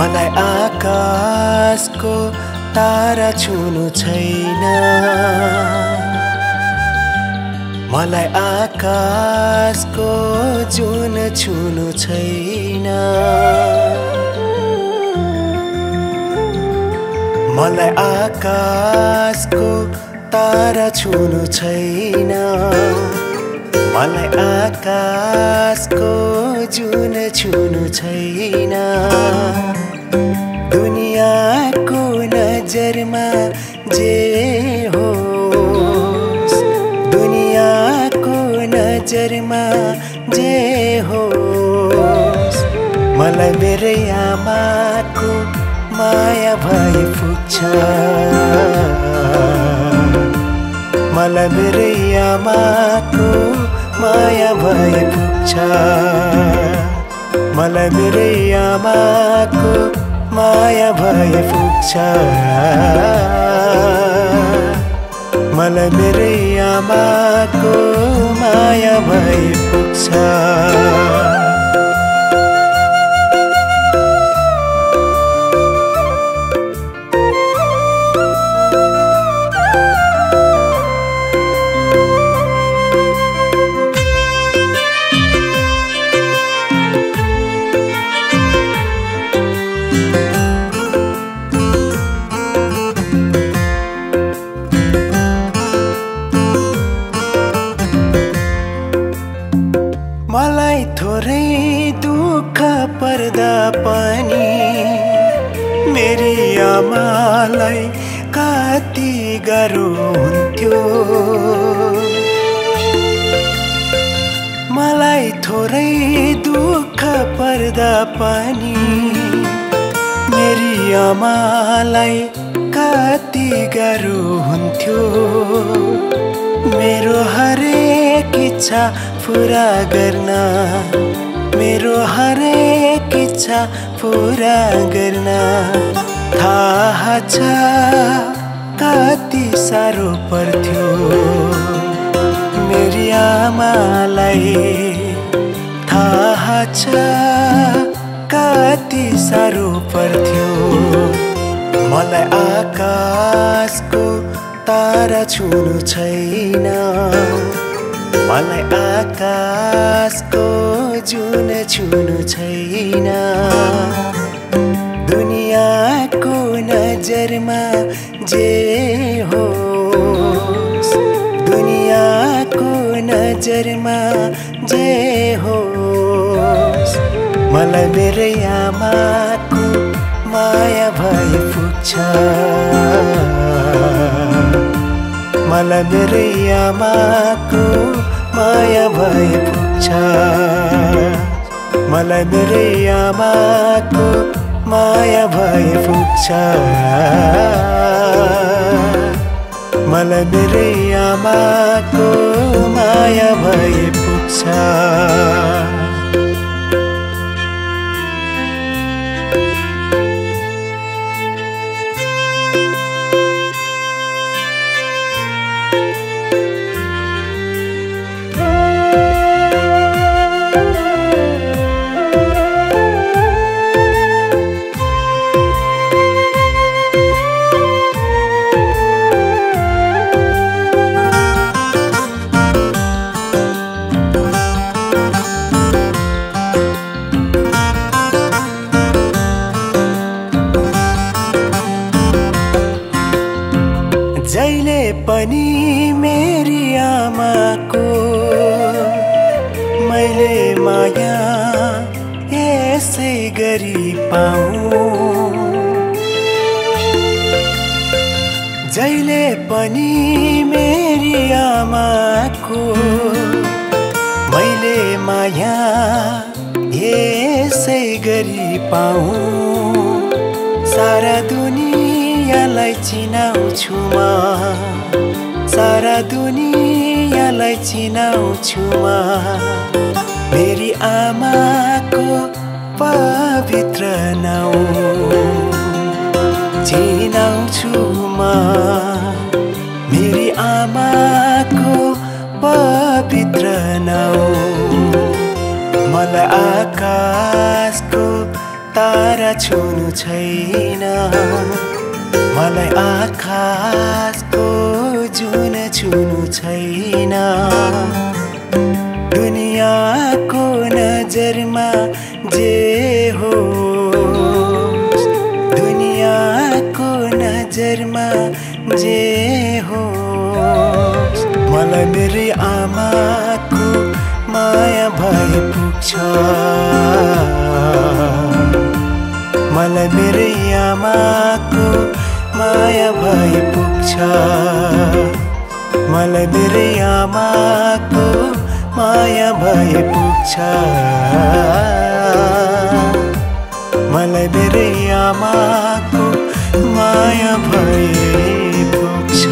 मलाई आकाशको तारा छुनु छैन, मलाई आकाशको जुन छुनु छैन, मलाई आकाशको तारा छुनु छैन, मलाई आकाशको जुन छुनु छैन। दुनियाँको नजरमा जे होस्, दुनियाँको नजरमा जे होस्, मलाई मेरै आमाको माया भए पुग्छ, मलाई मेरै आमाको माया भए पुग्छ, मलाई मेरै आमाको माया भए पुग्छ, मलाई मेरै आमाको माया भए पुग्छ। मलाई थोरै दुःख पर्दा पनि मेरी आमालाई कति गाह्रो हुन्थ्यो, मलाई थोरै दुःख पर्दा पनि मेरी आमालाई कति गाह्रो हुन्थ्यो। मेरो हरेक इच्छा पूरा गर्न, मेरो हरेक इच्छा पूरा गर्न थाहा छ कति साह्रो पर्थ्यो। मेरी आमालाई थाहा छ कति साह्रो पर्थ्यो। मलाई आकाशको तारा छुनु छैन, मलाई आकाशको जुन छुनु छैन। दुनियाँको नजरमा जे होस्, दुनियाँको नजरमा जे होस्, मलाई मेरै आमाको माया भए पुग्छ, मलाई मेरै आमाको माया भए पुग्छ, मलाई मेरै आमाको माया भए पुग्छ, मलाई मेरै आमाको माया भए पुग्छ। जहिले पनि मेरी आमाको मैले माया यसै गरी पाऊँ, जहिले पनि मेरी आमाको मैले माया यसै गरी पाऊँ। सारा दुनियाँलाई चिनाउँछु म, सारा दुनियाँलाई चिनाउँछु म, मेरी आमाको पवित्र नाउँ चिनाउँछु म, मेरी आमाको पवित्र नाउँ। मलाई आकाशको तारा छुनु छैन मलाई आकाशको जुन छुनु छैन दुनियाँको नजरमा जे हो दुनियाँको नजरमा जे हो मलाई मेरी आमाको माया भए पुग्छ मलाई मेरी आमाको माया भए पुग्छ मलाई मेरी आमाको माया भए पुग्छ मलाई मेरी आमाको माया भए पुग्छ